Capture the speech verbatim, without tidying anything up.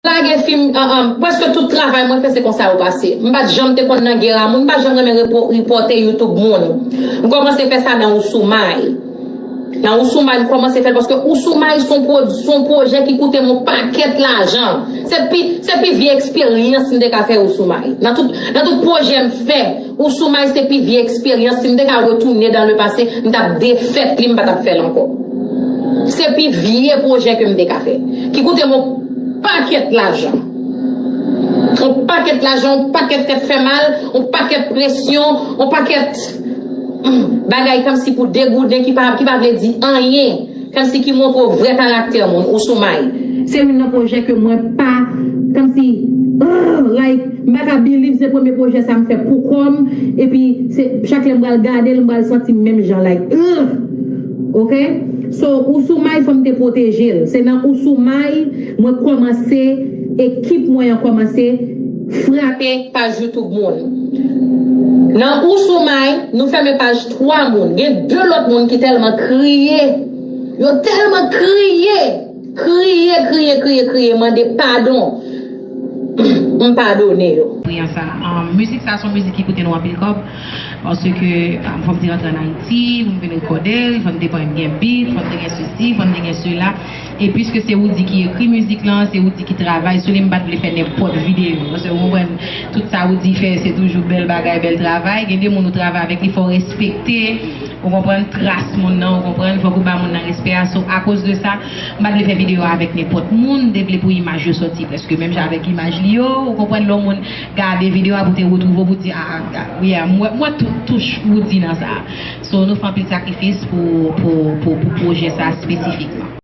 lage fim, an, an, prèske tout travay mwen fè se konsa yo pase. M pa t janm te konn nan gè a moun, m pa t janm renmen repo- ripòte YouTube moun. M kòmanse fè sa nan Ousoumay. Nan Ousoumay, m kòmanse fè l paske Ousoumay se yon pwo- se yon pwojè ki koute m yon pakèt lajan. Se pi, se pi vye eksperyans m te ka fè Ousoumay. Nan tout, nan tout pwojè m fè, Ousoumay se pi vye eksperyans. Si m te ka retounen dan le pase, m t ap defèt li, m pa t ap fè l ankò. Se pi vye pwojè ke m te ka fè. Ki koute m yon pakèt lajan. Yon pakèt lajan, yon pakèt tèt fè mal, yon pakèt presyon, yon pakèt, hmm, bagay kòmsi pou degouden ki pa, ki pa vle di anyen. Kòmsi ki montre w vrè karaktè moun, Ousoumay. Se youn nan pwojè ke mwen pa, kòmsi, ah, like, m pa ka believe se premye pwojè sa m fè pou kò m, epi se, chak lè m pral gade l, m pral santi m menm jan, like, ugh! Ok? So, Ousoumay, fò m te pwoteje l. Se nan Ousoumay, mwen kòmanse, ekip mwen an kòmanse frape paj YouTube moun. Nan Ousoumay, nou fèmen paj twa moun. Gen de lòt moun ki tèlman kriye. Yo tèlman kriye. Kriye, kriye, kriye, kriye, mande padon. M padone yo. Pri an sa. Um, mizik sa se yon mizik ki koute nou anpil kòb. Paske, um, fò m te rantre ann Ayiti, pou m vin rekòde l, fò m te pran gen beat, fò m te gen sesi, fò m te gen sela. E piske se Woody ki ekri mizik lan, se Woody ki travay sou li, m pa t vle fè nenpòt videyo. Paske ou konprann, tout sa Woody fè, se toujou bèl bagay, bèl travay. Gen de moun ou travay avèk li, fò w respekte, ou konprann, tras moun nan, ou konprann, fòk ou ba moun nan respè a. So, akoz de sa, m pa t vle fè videyo a avèk nenpòt moun, m te vle pou imaj yo sòti prèske menm jan avèk imaj li yo, ou konprann, lè yon moun gade videyo a pou te retwouve w, pou di, ah, ah, ah, yeah, m wè, m wè tou- touch Woody nan sa. So, nou fè anpil sakrifis pou, pou, pou, pou pwojè sa espesifikman.